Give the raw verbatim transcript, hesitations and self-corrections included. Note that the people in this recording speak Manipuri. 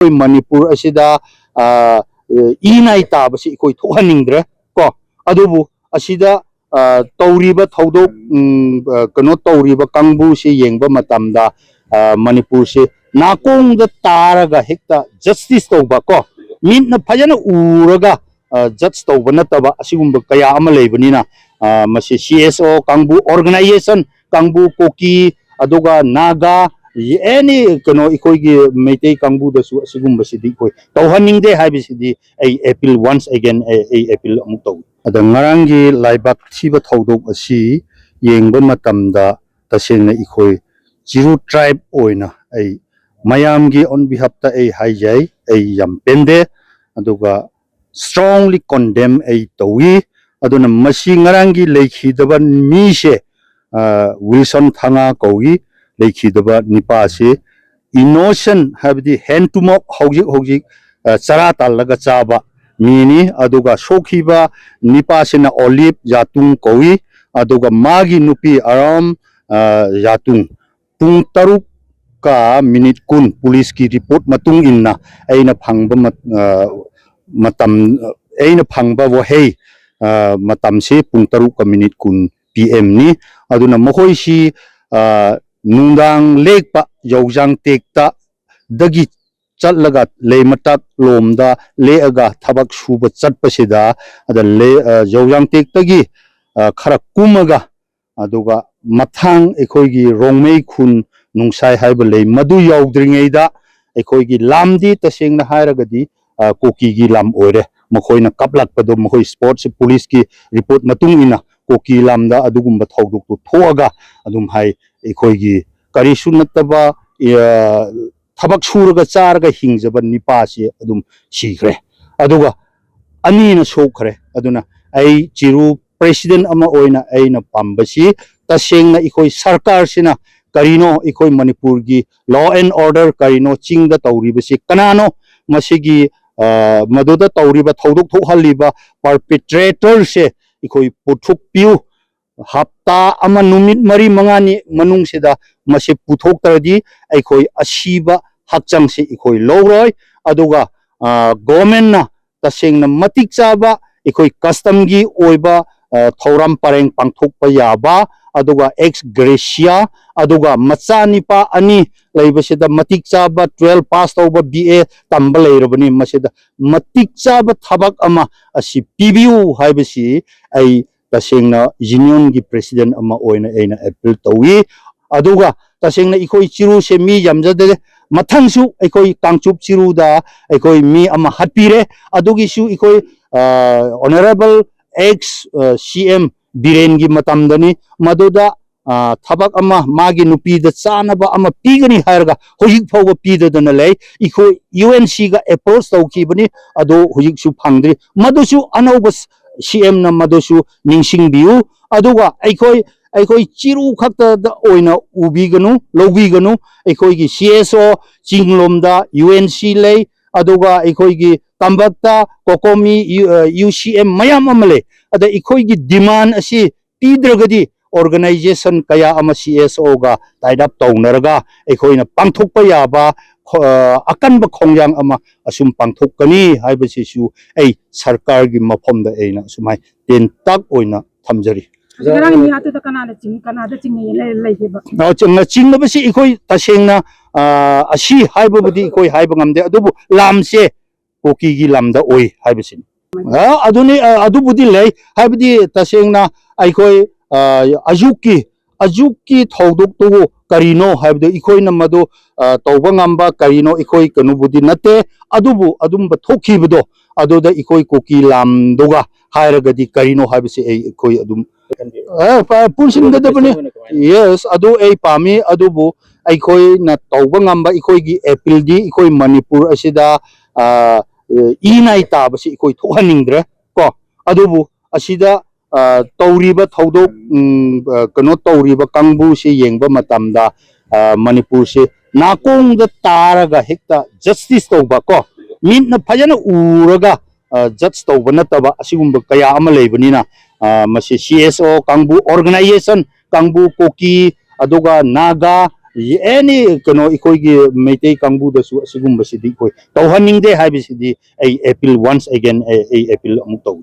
ꯑꯩꯈꯣꯏ ꯃꯅꯤꯄꯨꯔ ꯑꯁꯤꯗ, ꯑ, ꯏ ꯅꯥꯏ ꯇꯥꯕꯁꯤ ꯑꯩꯈꯣꯏ ꯊꯣꯛꯍꯟꯅꯤꯡꯗ꯭ꯔꯦ ꯀꯣ꯫ ꯑꯗꯨꯕꯨ ꯑꯁꯤꯗ, ꯑ, ꯇꯧꯔꯤꯕ ꯊꯧꯗꯣꯛ, ꯎꯝ, ꯑ, ꯀꯩꯅꯣ ꯇꯧꯔꯤꯕ ꯀꯥꯡꯕꯨꯁꯤ ꯌꯦꯡꯕ ꯃꯇꯝꯗ, ꯑ, ꯃꯅꯤꯄꯨꯔꯁꯤ ꯅꯥꯀꯣꯡꯗ ꯇꯥꯔꯒ ꯍꯦꯛꯇ justice ꯇꯧꯕ ꯀꯣ, ꯃꯤꯠꯅ ꯐꯖꯅ ꯎꯔꯒ, ꯑ, judge ꯇꯧꯕ ꯅꯠꯇꯕ ꯑꯁꯤꯒꯨꯝꯕ ꯀꯌꯥ ꯑꯃ ꯂꯩꯕꯅꯤꯅ, ꯑ, ꯃꯁꯤ C S O ꯀꯥꯡꯕꯨ, organization ꯀꯥꯡꯕꯨ, ꯀꯨꯀꯤ, ꯑꯗꯨꯒ ꯅꯥꯒꯥ, any ꯀꯩꯅꯣ ꯑꯩꯈꯣꯏꯒꯤ ꯃꯩꯇꯩ ꯀꯥꯡꯕꯨꯗꯁꯨ ꯑꯁꯤꯒꯨꯝꯕꯁꯤꯗꯤ ꯑꯩꯈꯣꯏ ꯇꯧꯍꯟꯅꯤꯡꯗꯦ ꯍꯥꯏꯕꯁꯤꯗꯤ ꯑꯩ appeal, once again ꯑꯩ, ꯑꯩ appeal ꯑꯃꯨꯛ ꯇꯧꯏ꯫ ꯑꯗ ꯉꯔꯥꯡꯒꯤ ꯂꯥꯏꯕꯥꯛ ꯊꯤꯕ ꯊꯧꯗꯣꯛ ꯑꯁꯤ ꯌꯦꯡꯕ ꯃꯇꯝꯗ ꯇꯁꯦꯡꯅ ꯑꯩꯈꯣꯏ ꯆꯤꯔꯨ tribe ꯑꯣꯏꯅ ꯑꯩ ꯃꯌꯥꯝꯒꯤ on behalf ꯇ ꯑꯩ ꯍꯥꯏꯖꯩ, ꯑꯩ ꯌꯥꯝ ꯄꯦꯟꯗꯦ꯫ ꯑꯗꯨꯒ strongly condemn ꯑꯩ ꯇꯧꯏ꯫ ꯑꯗꯨꯅ ꯃꯁꯤ ꯉꯔꯥꯡꯒꯤ ꯂꯩꯈꯤꯗꯕ ꯃꯤꯁꯦ, ꯑ, ꯋꯤꯜꯁꯟ ꯊꯉꯥ ꯀꯧꯏ, ꯂꯩꯈꯤꯗꯕ ꯅꯤꯄꯥꯁꯤ꯫ Innocent ꯍꯥꯏꯕꯗꯤ hand to mouth ꯍꯧꯖꯤꯛ ꯍꯧꯖꯤꯛ, ꯑ, ꯆꯔꯥ ꯇꯥꯜꯂꯒ ꯆꯥꯕ ꯃꯤꯅꯤ꯫ ꯑꯗꯨꯒ ꯁꯣꯛꯈꯤꯕ ꯅꯤꯄꯥꯁꯤꯅ ꯑꯣꯂꯤꯞ ꯌꯥꯇꯨꯡ ꯀꯧꯏ꯫ ꯑꯗꯨꯒ ꯃꯥꯒꯤ ꯅꯨꯄꯤ ꯑꯔꯥꯝ, ꯑ, ꯌꯥꯇꯨꯡ꯫ ꯄꯨꯡ ꯇꯔꯨꯛꯀ ꯃꯤꯅꯤꯠ ꯀꯨꯟ, ꯄꯨꯂꯤꯁꯀꯤ report ꯃꯇꯨꯡ ꯏꯟꯅ ꯑꯩꯅ ꯐꯪꯕ ꯃꯠ-, ꯑ, ꯃꯇꯝ, ꯑꯩꯅ ꯐꯪꯕ ꯋꯥꯍꯩ, ꯑ, ꯃꯇꯝꯁꯤ ꯄꯨꯡ ꯇꯔꯨꯛꯀ ꯃꯤꯅꯤꯠ ꯀꯨꯟ P M ꯅꯤ꯫ ꯑꯗꯨꯅ ꯃꯈꯣꯏꯁꯤ, ꯑ, ꯅꯨꯡꯗꯥꯡ ꯂꯦꯛꯄ ꯌꯧꯖꯥꯡ ꯇꯦꯛꯇꯗꯒꯤ ꯆꯠꯂꯒ ꯂꯩꯃꯇꯥꯛ ꯂꯣꯝꯗ ꯂꯦꯛꯑꯒ ꯊꯕꯛ ꯁꯨꯕ ꯆꯠꯄꯁꯤꯗ, ꯑꯗ ꯂꯦ-, ꯑ, ꯌꯧꯖꯥꯡ ꯇꯦꯛꯇꯒꯤ, ꯑ, ꯈꯔ ꯀꯨꯝꯃꯒ, ꯑꯗꯨꯒ ꯃꯊꯥꯡ ꯑꯩꯈꯣꯏꯒꯤ ꯔꯣꯡꯃꯩ ꯈꯨꯟ ꯅꯨꯡꯁꯥꯏ ꯍꯥꯏꯕ ꯂꯩ, ꯃꯗꯨ ꯌꯧꯗ꯭ꯔꯤꯉꯩꯗ ꯑꯩꯈꯣꯏꯒꯤ ꯂꯥꯝꯗꯤ ꯇꯁꯦꯡꯅ ꯍꯥꯏꯔꯒꯗꯤ, ꯑ, ꯀꯨꯀꯤꯒꯤ ꯂꯝ ꯑꯣꯏꯔꯦ꯫ ꯃꯈꯣꯏꯅ ꯀꯥꯞꯂꯛꯄꯗꯣ ꯃꯈꯣꯏ sports ꯄꯨꯂꯤꯁꯀꯤ report ꯃꯇꯨꯡ ꯏꯟꯅ ꯀꯨꯀꯤ ꯂꯝꯗ ꯑꯗꯨꯒꯨꯝꯕ ꯊꯧꯗꯣꯛꯇꯨ ꯊꯣꯛꯑꯒ ꯑꯗꯨꯝ ꯍꯥꯏ, ꯑꯩꯈꯣꯏꯒꯤ ꯀꯔꯤꯁꯨ ꯅꯠꯇꯕ, ꯑ, ꯊꯕꯛ ꯁꯨꯔꯒ ꯆꯥꯔꯒ ꯍꯤꯡꯖꯕ ꯅꯤꯄꯥꯁꯤ ꯑꯗꯨꯝ ꯁꯤꯈ꯭ꯔꯦ꯫ ꯑꯗꯨꯒ ꯑꯅꯤꯅ ꯁꯣꯛꯈ꯭ꯔꯦ꯫ ꯑꯗꯨꯅ ꯑꯩ ꯆꯤꯔꯨ president ꯑꯃ ꯑꯣꯏꯅ ꯑꯩꯅ ꯄꯥꯝꯕꯁꯤ, ꯇꯁꯦꯡꯅ ꯑꯩꯈꯣꯏ ꯁꯔꯀꯥꯔꯁꯤꯅ ꯀꯔꯤꯅꯣ, ꯑꯩꯈꯣꯏ ꯃꯅꯤꯄꯨꯔꯒꯤ law and order ꯀꯔꯤꯅꯣ, ꯆꯤꯡꯗ ꯇꯧꯔꯤꯕꯁꯤ ꯀꯅꯥꯅꯣ, ꯃꯁꯤꯒꯤ, ꯑ, ꯃꯗꯨꯗ ꯇꯧꯔꯤꯕ, ꯊꯧꯗꯣꯛ ꯊꯣꯛꯍꯜꯂꯤꯕ perpetratorꯁꯦ ꯑꯩꯈꯣꯏ ꯄꯨꯊꯣꯛꯄꯤꯌꯨ꯫ ꯍꯞꯇꯥ ꯑꯃ, ꯅꯨꯃꯤꯠ ꯃꯔꯤ ꯃꯉꯥꯅꯤ ꯃꯅꯨꯡꯁꯤꯗ ꯃꯁꯤ ꯄꯨꯊꯣꯛꯇ꯭ꯔꯗꯤ ꯑꯩꯈꯣꯏ ꯑꯁꯤꯕ ꯍꯛꯆꯥꯡꯁꯤ ꯑꯩꯈꯣꯏ ꯂꯧꯔꯣꯏ꯫ ꯑꯗꯨꯒ ꯒꯣꯔꯃꯦꯟꯅ ꯇꯁꯦꯡꯅ ꯃꯇꯤꯛ ꯆꯥꯕ ꯑꯩꯈꯣꯏ ꯀꯁꯇꯝꯒꯤ ꯑꯣꯏꯕ ꯊꯧꯔꯝ ꯄꯔꯦꯡ ꯄꯥꯡꯊꯣꯛꯄ ꯌꯥꯕ, ꯑꯗꯨꯒ ꯑꯦꯛꯁ ꯒ꯭ꯔꯦꯁꯤꯌꯥ, ꯑꯗꯨꯒ ꯃꯆꯥ ꯅꯤꯄꯥ ꯑꯅꯤ ꯂꯩꯕꯁꯤꯗ ꯃꯇꯤꯛ ꯆꯥꯕ ꯇ꯭ꯋꯦꯜꯐ ꯄꯥꯁ ꯇꯧꯕ, ꯕꯤ ꯑꯦ ꯇꯝꯕ ꯂꯩꯔꯕꯅꯤ, ꯃꯁꯤꯗ ꯃꯇꯤꯛ ꯆꯥꯕ ꯊꯕꯛ ꯑꯃ ꯑꯁꯤ ꯄꯤꯕꯤꯌꯨ ꯍꯥꯏꯕꯁꯤ ꯑꯩ ꯇꯁꯦꯡꯅ ꯌꯨꯅꯤꯌꯟꯒꯤ ꯄ꯭ꯔꯦꯁꯤꯗꯦꯟ ꯑꯃ ꯑꯣꯏꯅ ꯑꯩꯅ ꯑꯦꯄꯤꯜ ꯇꯧꯏ꯫ ꯑꯗꯨꯒ ꯇꯁꯦꯡꯅ ꯑꯩꯈꯣꯏ ꯆꯤꯔꯨꯁꯦ ꯃꯤ ꯌꯥꯝꯖꯗꯦ꯫ ꯃꯊꯪꯁꯨ ꯑꯩꯈꯣꯏ ꯀꯥꯡꯆꯨꯞ ꯆꯤꯔꯨꯗ ꯑꯩꯈꯣꯏ ꯃꯤ ꯑꯃ ꯍꯥꯠꯄꯤꯔꯦ꯫ ꯑꯗꯨꯒꯤꯁꯨ ꯑꯩꯈꯣꯏ ꯑꯣꯅꯔꯦꯕꯜ ꯑꯦꯛꯁ ꯁꯤ ꯑꯦꯝ ꯕꯤꯔꯦꯟꯒꯤ ꯃꯇꯝꯗꯅꯤ꯫ ꯃꯗꯨꯗ ꯊꯕꯛ ꯑꯃ ꯃꯥꯒꯤ ꯅꯨꯄꯤꯗ ꯆꯥꯅꯕ ꯑꯃ ꯄꯤꯒꯅꯤ ꯍꯥꯏꯔꯒ ꯍꯧꯖꯤꯛ ꯐꯥꯎꯕ ꯄꯤꯗꯗꯅ ꯂꯩ꯫ ꯑꯩꯈꯣꯏ ꯌꯨ ꯑꯦꯟ ꯁꯤꯒ ꯑꯦꯄ꯭ꯔꯣꯆ ꯇꯧꯈꯤꯕꯅꯤ, ꯑꯗꯨ ꯍꯧꯖꯤꯛꯁꯨ ꯐꯪꯗ꯭ꯔꯤ꯫ ꯃꯗꯨꯁꯨ ꯑꯅꯧꯕ ꯁꯤ ꯑꯦꯝꯅ ꯃꯗꯨꯁꯨ ꯅꯤꯡꯁꯤꯡꯕꯤꯌꯨ꯫ ꯑꯗꯨꯒ ꯑꯩꯈꯣꯏ ꯑꯩꯈꯣꯏ ꯆꯤꯔꯨ ꯈꯛꯇꯗ ꯑꯣꯏꯅ ꯎꯕꯤꯒꯅꯨ, ꯂꯧꯕꯤꯒꯅꯨ꯫ ꯑꯩꯈꯣꯏꯒꯤ ꯁꯤ ꯑꯦꯁ ꯑꯣ ꯆꯤꯡꯂꯣꯝꯗ ꯌꯨ ꯑꯦꯟ ꯁꯤ ꯂꯩ, ꯑꯗꯨꯒ ꯑꯩꯈꯣꯏꯒꯤ ꯇꯝꯕꯛꯇ ꯀꯣꯀꯣꯃꯤ ꯌꯨ ꯁꯤ ꯑꯦꯝ ꯃꯌꯥꯝ ꯑꯃ ꯂꯩ꯫ ꯑꯗ ꯑꯩꯈꯣꯏꯒꯤ ꯗꯤꯃꯥꯟ ꯑꯁꯤ ꯄꯤꯗ꯭ꯔꯒꯗꯤ ꯑꯣꯔꯒꯅꯥꯏꯖꯦꯁꯟ ꯀꯌꯥ ꯑꯃ ꯁꯤ ꯑꯦꯁ ꯑꯣꯒ ꯇꯥꯏꯠ ꯑꯞ ꯇꯧꯅꯔꯒ ꯑꯩꯈꯣꯏꯅ ꯄꯥꯡꯊꯣꯛꯄ ꯌꯥꯕ ꯑꯀꯟꯕ ꯈꯣꯡꯖꯥꯡ ꯑꯃ ꯑꯁꯨꯝ ꯄꯥꯡꯊꯣꯛꯀꯅꯤ ꯍꯥꯏꯕꯁꯤꯁꯨ ꯑꯩ ꯁꯔꯀꯥꯔꯒꯤ ꯃꯐꯝꯗ ꯑꯩꯅ ꯑꯁꯨꯃꯥꯏ ꯇꯦꯟꯇꯛ ꯑꯣꯏꯅ ꯊꯝꯖꯔꯤ꯫ ꯉꯔꯥꯡ ꯃꯤ ꯍꯥꯠꯇꯨꯗ ꯀꯅꯥꯅ ꯆꯤꯡ-, ꯀꯅꯥꯗ ꯆꯤꯡꯅꯩ ꯂꯩ-, ꯂꯩꯒꯦꯕ? ꯑ, ꯆꯤꯡ-, ꯆꯤꯡꯅꯕꯁꯤ ꯑꯩꯈꯣꯏ ꯇꯁꯦꯡꯅ, ꯑ, ꯑꯁꯤ ꯍꯥꯏꯕꯕꯨꯗꯤ ꯑꯩꯈꯣꯏ ꯍꯥꯏꯕ ꯉꯝꯗꯦ, ꯑꯗꯨꯕꯨ ꯂꯥꯝꯁꯦ ꯀꯨꯀꯤꯒꯤ ꯂꯝꯗ ꯑꯣꯏ ꯍꯥꯏꯕꯁꯤꯅꯤ꯫ ꯑ, ꯑꯗꯨꯅꯤ, ꯑ, ꯑꯗꯨꯕꯨꯗꯤ ꯂꯩ, ꯍꯥꯏꯕꯗꯤ ꯇꯁꯦꯡꯅ ꯑꯩꯈꯣꯏ, ꯑ, ꯑꯌꯨꯛꯀꯤ, ꯑꯌꯨꯛꯀꯤ ꯊꯧꯗꯣꯛꯇꯨꯕꯨ ꯀꯔꯤꯅꯣ ꯍꯥꯏꯕꯗꯨ ꯑꯩꯈꯣꯏꯅ ꯃꯗꯨ, ꯑ, ꯇꯧꯕ ꯉꯝꯕ ꯀꯔꯤꯅꯣ ꯑꯩꯈꯣꯏ ꯀꯩꯅꯣꯕꯨꯗꯤ ꯅꯠꯇꯦ, ꯑꯗꯨꯕꯨ ꯑꯗꯨꯝꯕ ꯊꯣꯛꯈꯤꯕꯗꯣ ꯑꯗꯨꯗ ꯑꯩꯈꯣꯏ ꯀꯨꯀꯤ ꯂꯥꯝꯗꯨꯒ ꯍꯥꯏꯔꯒꯗꯤ ꯀꯔꯤꯅꯣ ꯍꯥꯏꯕꯁꯤ ꯑꯩ, ꯑꯩꯈꯣꯏ ꯑꯗꯨꯝ, ꯑ, ꯄ-, ꯄꯨꯟꯁꯤꯟꯒꯗꯕꯅꯤ꯫ ꯌꯦꯁ, ꯑꯗꯨ ꯑꯩ ꯄꯥꯝꯃꯤ, ꯑꯗꯨꯕꯨ ꯑꯩꯈꯣꯏꯅ ꯇꯧꯕ ꯉꯝꯕ ꯑꯩꯈꯣꯏꯒꯤ ꯑꯦꯄꯤꯜꯗꯤ ꯑꯩꯈꯣꯏ ꯃꯅꯤꯄꯨꯔ ꯑꯁꯤꯗ, ꯑ, ꯏ ꯅꯥꯏ ꯇꯥꯕꯁꯤ ꯑꯩꯈꯣꯏ ꯊꯣꯛꯍꯟꯅꯤꯡꯗ꯭ꯔꯦ ꯀꯣ꯫ ꯑꯗꯨꯕꯨ ꯑꯁꯤꯗ, ꯑ, ꯇꯧꯔꯤꯕ ꯊꯧꯗꯣꯛ, ꯎꯝ, ꯑ, ꯀꯩꯅꯣ ꯇꯧꯔꯤꯕ ꯀꯥꯡꯕꯨꯁꯤ ꯌꯦꯡꯕ ꯃꯇꯝꯗ, ꯑ, ꯃꯅꯤꯄꯨꯔꯁꯤ ꯅꯥꯀꯣꯡꯗ ꯇꯥꯔꯒ ꯍꯦꯛꯇ ꯖꯁꯇꯤꯁ ꯇꯧꯕ ꯀꯣ, ꯃꯤꯠꯅ ꯐꯖꯅ ꯎꯔꯒ, ꯑ, ꯖꯁ ꯇꯧꯕ ꯅꯠꯇꯕ ꯑꯁꯤꯒꯨꯝꯕ ꯀꯌꯥ ꯑꯃ ꯂꯩꯕꯅꯤꯅ, ꯑ, ꯃꯁꯤ ꯁꯤ ꯑꯦꯁ ꯑꯣ ꯀꯥꯡꯕꯨ, ꯑꯣꯔꯒꯅꯥꯏꯖꯦꯁꯟ ꯀꯥꯡꯕꯨ, ꯀꯨꯀꯤ, ꯑꯗꯨꯒ ꯅꯥꯒꯥ, ꯑꯦꯅꯤ ꯀꯩꯅꯣ ꯑꯩꯈꯣꯏꯒꯤ ꯃꯩꯇꯩ ꯀꯥꯡꯕꯨꯗꯁꯨ ꯑꯁꯤꯒꯨꯝꯕꯁꯤꯗꯤ ꯑꯩꯈꯣꯏ ꯇꯧꯍꯟꯅꯤꯡꯗꯦ ꯍꯥꯏꯕꯁꯤꯗꯤ ꯑꯩ ꯑꯦꯄꯤꯜ, ꯋꯥꯟꯁ ꯑꯦꯒꯦꯟ ꯑꯩ ꯑꯦꯄꯤꯜ ꯑꯃꯨꯛ ꯇꯧꯏ꯫